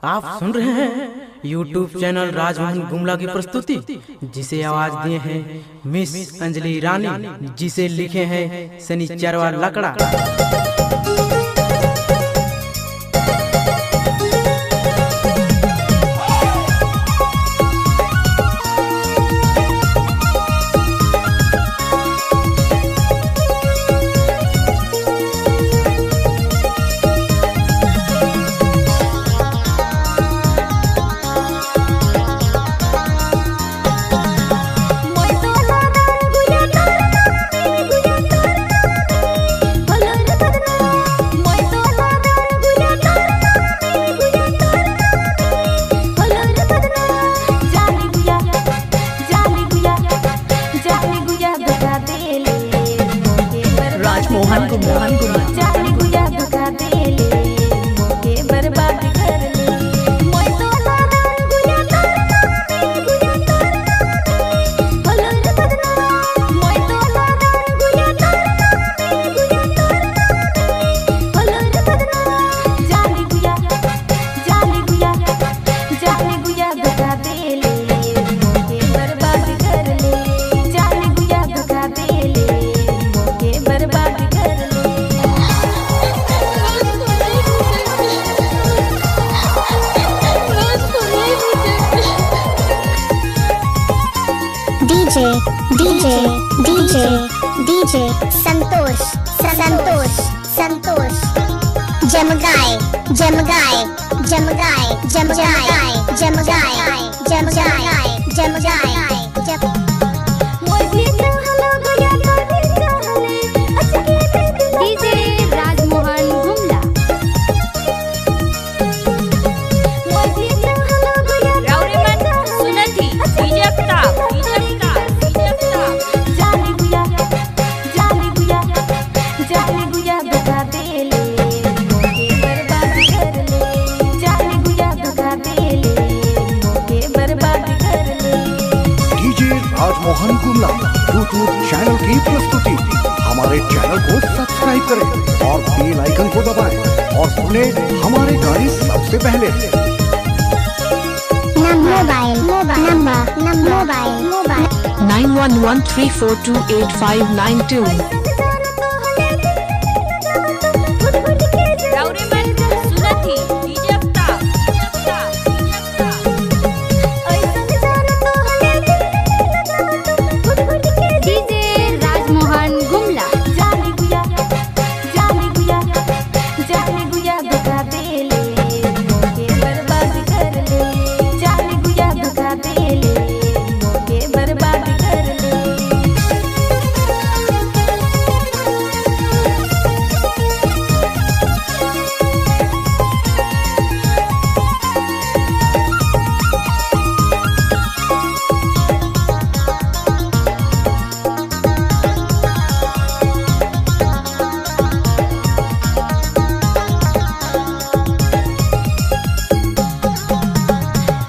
आप सुन रहे हैं YouTube channel Rajmohan Gumla की प्रस्तुति, जिसे आवाज दिए हैं मिस अंजलि रानी, जिसे लिखे हैं शनिचरवा लकड़ा। राजमोहन गुमला जाली गुया धोखा देले मोके बर्बाद कर ले। मोय तो नादान गुया तोर नामे गुया तोर नामे होलो रे बदना। मोय तो नादान गुया तोर नामे गुया तोर नामे होलो रे बदना। जाली गुया जाली गुया जाली गुया धोखा देले मोके बर्बाद कर ले। जाली गुया धोखा देले मोके बर्बाद कर ले। DJ DJ DJ DJ Santosh Santosh Santosh Jamgai Jamgai Jamgai Jamgai Jamgai Jamgai Jamgai जम। डीजे राजमोहन गुमला। राउरेमन सुनथी डीजे अफ्ताब डीजे अफ्ताब डीजे अफ्ताब। जाली गुया जाली गुया धोखा देले मोके बर्बाद कर ले। जाली गुया धोखा देले मोके बर्बाद कर ले। डीजे राजमोहन गुमला यूट्यूब चैनल की प्रस्तुति। हमारे चैनल को सब्सक्राइब करें और बेल आइकन को दबाएं और सुने हमारे गाने सबसे पहले। Mobile number mobile mobile 9113428592। राउरेमन सुनथी डीजे अफ्ताब डीजे अफ्ताब डीजे अफ्ताब। डीजे राजमोहन गुमला। जाली गुया जाली गुया धोखा देले मोके बर्बाद कर ले। जाली गुया धोखा देले मोके बर्बाद कर ले।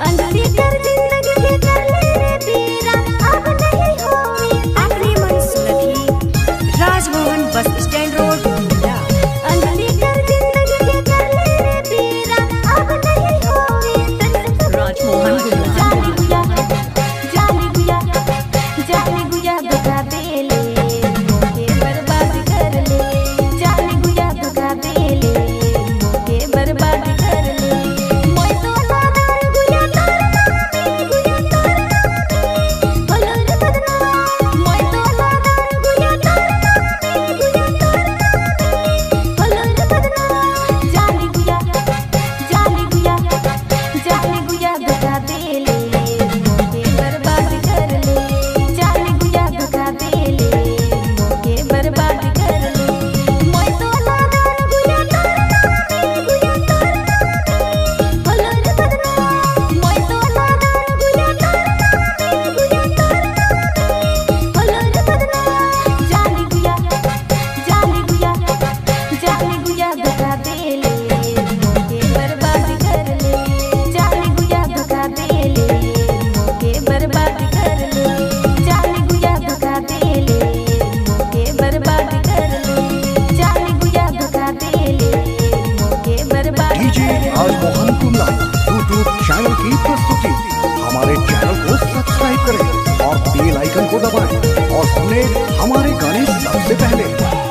अंजलि कर जिंदगी के कर ले रे पीरा अब नहीं होवे। आखिरी सुनथी Rajmohan bus stand road Gumla. Anjali कर जिंदगी के कर ले रे पीरा अब नहीं होवे। राजमोहन गुमला। जाली गुया जाली गुया जाली गुया धोखा देले मोके बर्बाद कर ले। जाली गुया धोखा देले मोके बर्बाद कर ले। मोय तो नादान गुया तोर नामे गुया तोर नामे होलो रे बदना। मोय तो नादान गुया तोर नामे गुया तोर नामे होलो रे बदना। जाली गुया जाली गुया जाली गुया धोखा देले मोके बर्बाद कर ले। जाली गुया धोखा देले मोके बर्बाद कर ले। मोय तो नादान गुया तोर नामे गुया तोर नामे होलो रे बदना। मोय तो नादान गुया तोर नामे गुया तोर नामे होलो रे बदना। जाली गुया जाली गुया जाली गुया धोखा देले मोके बर्बाद कर ले। जाली गुया धोखा देले मोके बर्बाद कर ले। जाली गुया धोखा देले मोके बर्बाद कर ले। जाली गुया धोखा देले मोके बर्बाद डीजे कर ले। राजमोहन गुमला। यूट्यूब चैनल की प्रस्तुति। हमारे चैनल को सब्सक्राइब करें और बेल आइकन को दबाएं और सुने हमारे गाने सबसे पहले।